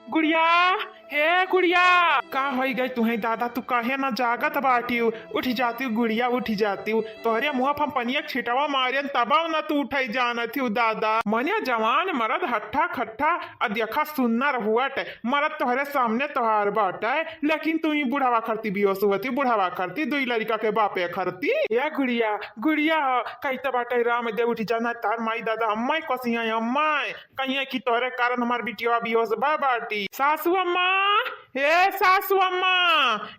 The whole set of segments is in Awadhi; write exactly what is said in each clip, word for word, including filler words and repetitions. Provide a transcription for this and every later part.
गुड़िया, हे गुड़िया, का होई गई तुहे दादा, तू काहे ना जागत बाटिउ? उठ जातिउ गुड़िया, उठ जातिउ। तोहरे मुँह पर हम पनिया के छिटवा मारेन तबउ ना तू उठे जानत हिउ दादा। मने जवान मरद हट्ठा खट्ठा, आ देखा सुन्नर हुअट, मरद तोहरे सामने तोहार बाटे, लेकिन तू ही बुढ़ावा खरती बियोस हुअतिउ, बुढ़ावा खरती, दुई लड़िका के बापे खरती। ए गुड़िया, गुड़िया हो, कहित बाटे राम दे उठ जाना, तार माई दादा अम्माई कोसिया अम्माई। कहिए कि तोहरे कारण हमार बिटिया बियोस बा बाटी। सासू अम्मा, हे सासू अम्मा,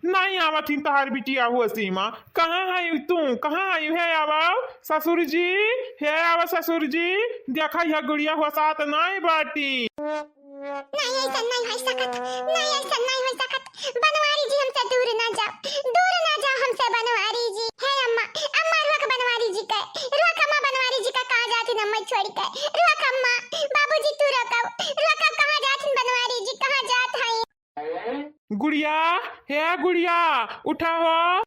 नहीं आवत ही तोहार बिटिया होसी मा। कहाँ है तू? कहाँ है? हे आवा ससुर जी, हे आवा ससुर जी, देखा यह गुड़िया होसात नहीं बाटी। नहीं, ऐसा नहीं हो सकत, नहीं, ऐसा नहीं हो सकत। बनवारी जी, हमसे दूर ना जाओ, दूर ना जाओ हमसे बनवारी जी। हे अम्मा, अम्मा रोक बनवारी जी के, रोक अम्मा बनवारी जी का, कहाँ जाती न मैं छोड़ के, रोक अम्मा, बाबूजी तू रोको, रोको कहाँ जाती बनवारी जी, कहाँ जात है? गुड़िया, हे गुड़िया, उठा हो।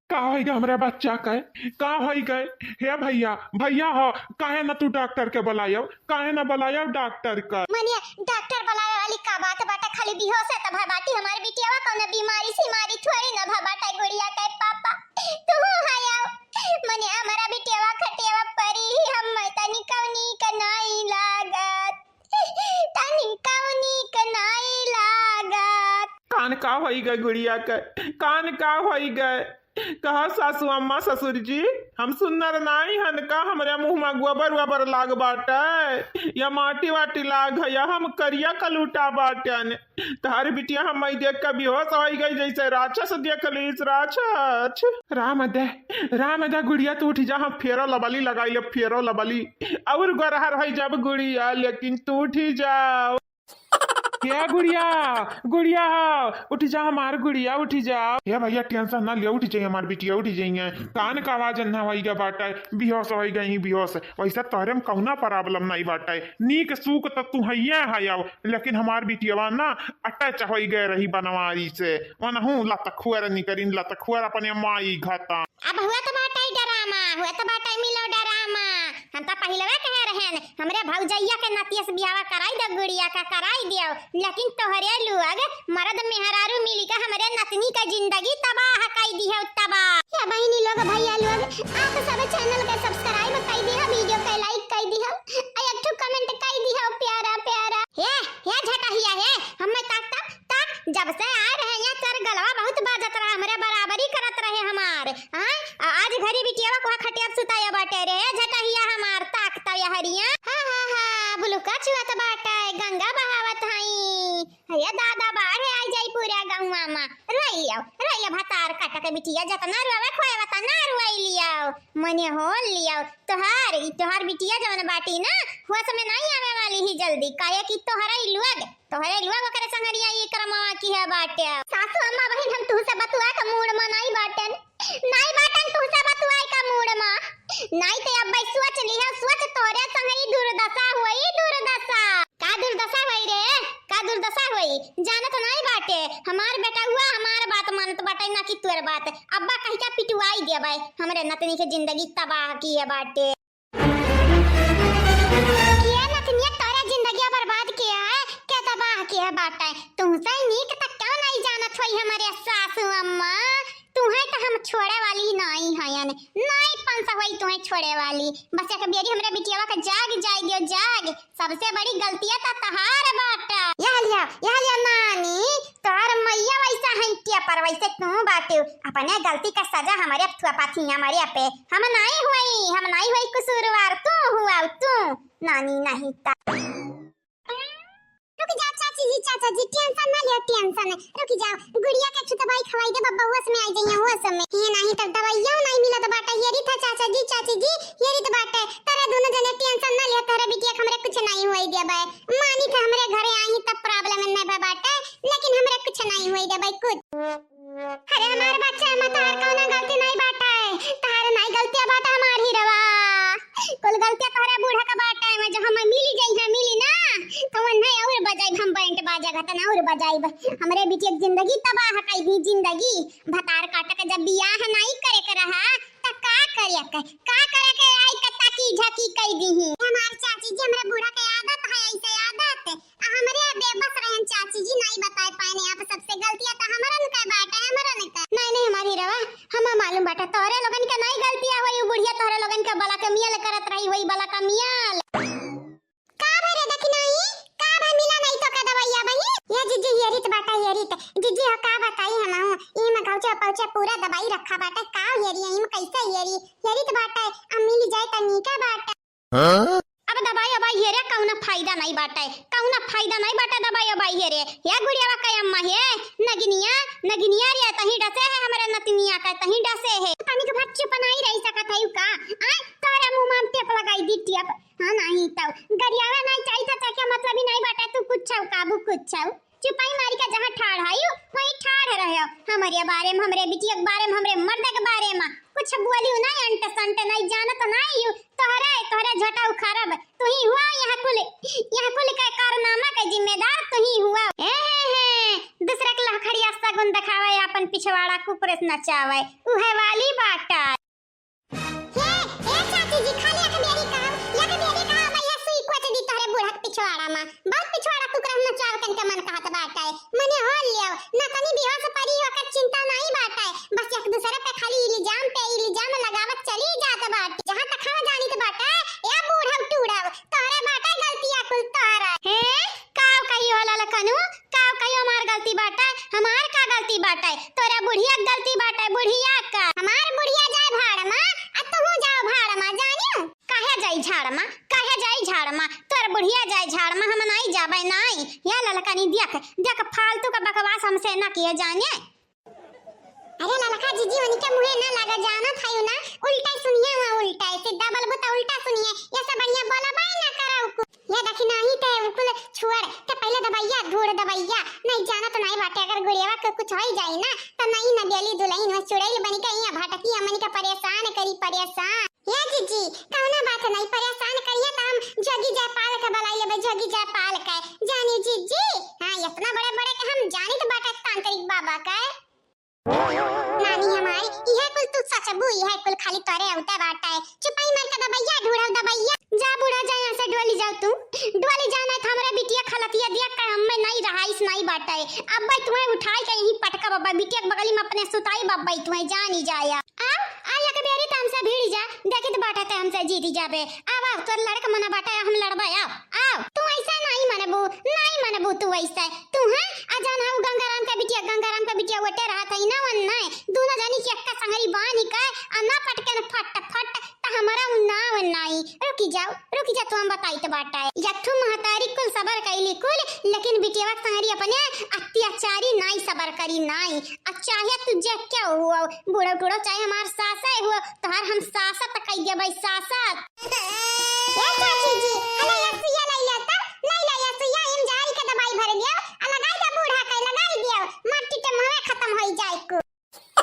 का होई गए हमरा बच्चा के? का होई गए? हे भैया, भैया हो, काहे ना तू डॉक्टर के बुलायो? काहे ना बुलायो डॉक्टर के? मने डॉक्टर बुलावे वाली का बात बाटे? खाली बेहोश है त भा बाटी हमार बिटियावा, कौनो बीमारी सीमारी थोड़ी ना भा बाटे गुड़िया के पापा। तू हो आयो। मने हमारा बिटियावा खटियावा परी ही, हम तनी कौनी के नाई लागत। तनी कौनी के नाई लागत। कान का होई गए गुड़िया के? कान का होई गए? कहा सासू अम्मा, ससुर जी, हम सुन्नर नाई हन का? हमरे मुँह मा गोबर वबर लाग बाटे या माटी वाटी लाग है या हम करिया कलूटा बाटन? तोहार बिटिया हम मई देख के बेहोश होई गई जैसे राक्षस देख लीस, राक्षस। राम दे, राम दे गुड़िया, तू उठ जा, हम फेरो लबली लगाई ले, फेरो लबली। और गोरहर होई जब गुड़िया, लेकिन तू उठी जाओ। हे गुड़िया, गुड़िया, उठ जा हमार गुड़िया, उठ जा। हे भैया, टेंशन ना लिया, उठ जाइए हमार बिटिया, उठ जाइए। कान का आवाज ना होई गा बाटा, बेहोश होई गई, बेहोश। वैसे तोहरे में कौना प्रॉब्लम नहीं बाटा, नीक सूक त तू हइये है, लेकिन हमार बिटियावा ना अटैच होई गए रही बनवारी से। वनहू लतखुअर निकरिन, लतखुअर अपने माई घता। अब हुआ तो बाटे डरामा, हुआ तो बाटे मिलो डरामा। हम तो पहिलवे कहे रहेन, हमरे भौजैया के नतिया से बियाहवा कराई दो, गुड़िया का कराई दियो, लेकिन तोहरे लोग मर्द मेहरारू मिली के हमरे नतनी का जिंदगी तबाह कई दिहो, तबाह। हे बहिनी लोग, भैया लोग, आप सब चैनल के सब्सक्राइब कई दिहो, वीडियो के लाइक कई दिहो, आ एक ठो कमेंट कई दिहो प्यारा प्यारा। हे, हे झटहिया हे, हमें ताक ताक ताक, जब से आए रहे यहाँ तोर गलवा बहुत बाजत रहा, हमरे बराबरी करत रहे हमार। हाँ, आ-, आज घरी बिटियावा को खटिया सुताया बाटे रे, झटहिया हमार ताकता यहरिया। हा, हा, हा, बुलुका चुअत बाटे, गंगा बहावत हई। हे दादा, बाढ़े आई जाई पूरा गौवा मा। रोई लियाओ, रोई लियाओ, भतार काटा के बिटिया, जतना रोवे खोए वतना रोई लियाओ। मने हो लियाओ, तोहार, ई तोहार बिटिया जवन बाटी ना, होश में नहीं आवे वाली ही जल्दी, काहे कि तोहरा ई लोग तोहरे लोग ओकरे संगरिया ई क्रमवा की है बाटे। सासू अम्मा बहिन, हम तुहसे बतुआ के मूड मा नाई बाटेन। नाई बाटेन तुहसे बतुआ के मूड मा। नाई ते अब भाई सोच लिहा, सोच तोहरे संग ई दुर्दशा होई, दुर्दशा। का दुर्दशा होई रे? का दुर्दशा होई? जानत नाई बाटे। हमार बेटा हुआ, हमार बात मानत बाटे ना कि तोर बात। अब्बा कहि के पिटवाई देबै। हमरे नतनी के जिंदगी तबाह की है बाटे। किया नतनिया तोरा जिंदगिया बर्बाद किया है, क्या तबाह किया बाटे? तुहसे नीक तक क्यों नहीं जानत होई हमरे सासू अम्मा? तुहे तो हम छोड़े वाली नहीं हयन, नहीं पंस होई तुहे छोड़े वाली। बस एक बेरी हमरे बिटियावा के जाग जाए दियो, जाग। सबसे बड़ी गलतिया तो तहार बाटे। यह लिया, यह लिया नानी, तोहर मैया वैसा है टिया पर वैसे तू बाटे। अपने गलती का सजा हमरे थुआ पाथी हमरे पे। हम नाई होई, हम नाई होई कसूरवार, तू हुआ तू। नानी नहीं ता। रुक जा चाची जी, चाचा जी, टेंशन ना लियो, टेंशन। रुक जाओ, गुड़िया के छुतबाई खवाई दे, बब्बा होश में आई जइया, होश में। हे नहीं तब दवाइया नहीं मिलत बाटे। हेरी था चाचा जी, चाची जी, हेरी तो बाटे। तोरे दोनों जने टेंशन ना लियो, तोरे बिटिया के हमरे कुछ नहीं होई देबे। मानी था हमरे घरे आई तब प्रॉब्लम नहीं बा बाटे, लेकिन हमरे कुछ नहीं होई देबे कुछ। अरे हमार बच्चा, एमा तहार कौनो गलती नहीं बाटे, तहार नहीं गलतिया बाटे हमार हीरवा। कुल गलतिया तोहरे बूढ़ा का बाटे, एमा जो हम मिली जाई है, मिली ना, तो वन्ने और बजाई हम बैंड बाजा घटना और बजाई। हमरे बिटिया के जिंदगी तबाह कई दी, जिंदगी। भतार काट के जब बियाह नहीं करे के रहा, त का करे के, का करे के आई त ताकी झाकी कई दी। हमार चाची जी, हमरे बूढ़ा के आदत है, ऐसे आदत। आ हमरे बेबस रहन रखा बाटे, का हेरी, एहिम कैसे हेरी? हेरी त बाटे, अब मिल जाए त नीके बाटे। हाँ? अब दबाई अबाई हेरे कौनो फायदा नहीं बाटे, कौनो फायदा नहीं बाटे दबाई अबाई हेरे। या गुड़ियावा के अम्मा हे, नगिनिया, नगिनिया रे, तहीं डसे है हमरे नतिनिया का, तहीं डसे है। तनिक भर चुप नहीं रही सकत है का? आय, तोरे मुंह में टेप लगाई दी, टेप। हाँ, नहीं तो गरियावा नहीं चाहिए था, क्या मतलब ही नहीं बाटे, तू कुछ छौ, काबू कुछ छौ। चुपाई मारी का जहाँ ठाड़ है, वहीं ठाड़ रहे हो। हमरे बारे में, हमरे बिटिया के बारे में, हमरे मर्द के बारे में कुछ बोलियो नहीं, अंट संट नहीं, जानत नहीं यू। तोहरे, तोहरे झोटा उखरब, तू ही हुआ यहाँ कुल, यहाँ कुल के कारनामा के जिम्मेदार तू ही हुआ। ए, हे, हे, दूसरे के लहखड़िया सगुन देखावे, अपन पिछवाड़ा कुकुर से नचावे, उहे वाली बाटा। हे, ए चाची जी, खाली एक बेरी कहब, एक बेरी कहब, भैया सुई कोच दी तोहरे बूढ़ा के पिछवाड़ा में। बहुत पिछवाड़ा कुकुर हम नचाव कन के मन कहत बाटे। मने हो लियो, ना तनी बेहोश परी, ओकर चिंता नहीं बाटे। बस एक दूसरे पे खाली इल्जाम पे इल्जाम लगावत चली जात बाटे। जहाँ तक हम जानित बाटे, ए बूढ़ा टूढ़ा, तोहरे बाटे गलतिया कुल तोहरे। हे, काव कही हो ललकनू? काव कही हमार गलती बाटे? हमार का गलती बाटे? तोरा बुढ़िया के गलती बाटे, बुढ़िया का। हमार बुढ़िया जाए भाड़ मा, आ तू जाओ भाड़ मा, जानियो। काहे जाई झाड़ मा? काहे जाई झाड़ मा? तोर बुढ़िया जाए झाड़ मा, हम नाई जाबे नाई। या ललकनी देख, देख फालतू का बकवास हमसे ना किए जाने। अरे ललका जीजी, उनके मुँहे ना लागा, जानत हयू ना, उल्टा सुनिए, वहाँ उल्टा, सीधा बोलबू त उल्टा सुनिए, ये सब बढ़िया बोलबे ना करा उकु। ये देखी नाही ते उकुल छुअर, ते पहले दबैया, धूड़ दबैया, नहीं जानत नहीं बाटे, अगर गुड़ियावा के कुछ होई जाई ना, त नहीं न बेली दुलहिन, वह चुड़ैल बनी के यहाँ भटकी, हमनी के परेशान करी, परेशान। ए जीजी, कौनो बात नहीं, परेशान करिए त हम जोगी जयपाल के बुलाई लेबे, जोगी जयपाल के। जानी जीजी, हाँ, इतना बड़े बड़े के हम जानित बाटे तांत्रिक बाबा के। नानी हमार, इहे कुल तू सचबू, इहे कुल खाली तोरे औते बाटे। चुपाई मार के दबैया, ढूढ़ल दबैया। जा बूढ़ा, जा यहाँ से, डोली जाओ तू, डोली जाओ, नहीं तो हमरे बिटिया खलतिया दिया के हमें नहीं रहाइस नहीं बाटे। अब भाई तुम्हें उठाई के यहीं पटका बब्बा, बिटिया के बगली में अपने सुताई बब्बा, तुम्हें जानी जाया। आव, आ एक बेरी त हमसे भिड़ी जा, देखित बाटे ते हमसे जीती जाबे। आव, आव, तोर लड़क मना बाटे, हम लड़बे, आव, आव। तू ऐसे नाई मनबू, नाई मनबू तू ऐसे। तू है, आ जान हऊ गंगाराम के बिटिया, गंगाराम के बिटिया वटे रहत है ना, वन नाई। दोनों जनी के एक संगरी बानी का, आ ना पटके न फट, फट, त हमारा उ नाव नाई। रुकी जाओ, रुकी जा, तू हम बताई त बाटे। यथु महतारी कुल सबर कैली कुल, लेकिन बिटिया के संगरी अपने अत्याचारी नाई सबर करी नाई। आ चाहे तू जे क्या हुआ, बूढ़ा टूढ़ा, चाहे हमार सासे हुआ, तोहार हम सासत कह देबै, सासत। ए चाची जी, हले ये सुइया लई ले त, लई ले ये सुइया, इम जारी के दवाई भर लियो, आ लगाई दे बूढ़ा के, लगाई दियो, माटी के मुँहे खत्म होई जाए को।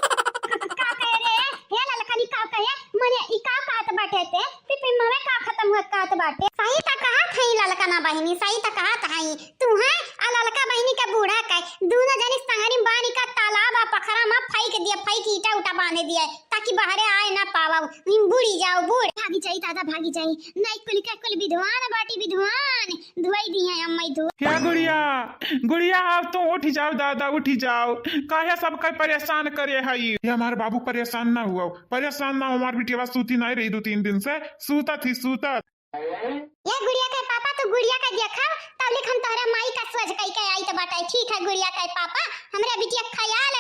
का कहे रे? हे ललकनी का कहे? मने ई का कहत बाटे ते? पिपी मुँहे का खत्म होत कहत बाटे? सही त कहत हई ललकना बहिनी, सही त कहत हई। तू है आ ललका बहिनी का बूढ़ा का, दोनों जनी संगरी बानी का तालाब आ पोखरा मा फेंक दिया, फेंक ईटा उटा बांध दिया, ताकि बाहरे आए ना पावा, इन बूड़ी जाओ, बूड़। भागी जाई दादा, भागी जाई, नहीं कुल के कुल विद्वान बाटी, विद्वान, धोई दिया अम्मा धो। क्या गुड़िया, गुड़िया, अब तू उठी जाओ दादा, उठी जाओ, काहे सबका परेशान करे हई? ये हमार बाबू परेशान ना हुआ, परेशान ना हो, हमार बिटिया सूती नहीं रही दो तीन दिन से, सूता थी, सूता। ये गुड़िया के पापा, तू गुड़िया के देखा, तौलिक हम तोहरे माई का सोझ कई के आई त बाटे। ठीक है गुड़िया के पापा, हमरे बिटिया ख्याल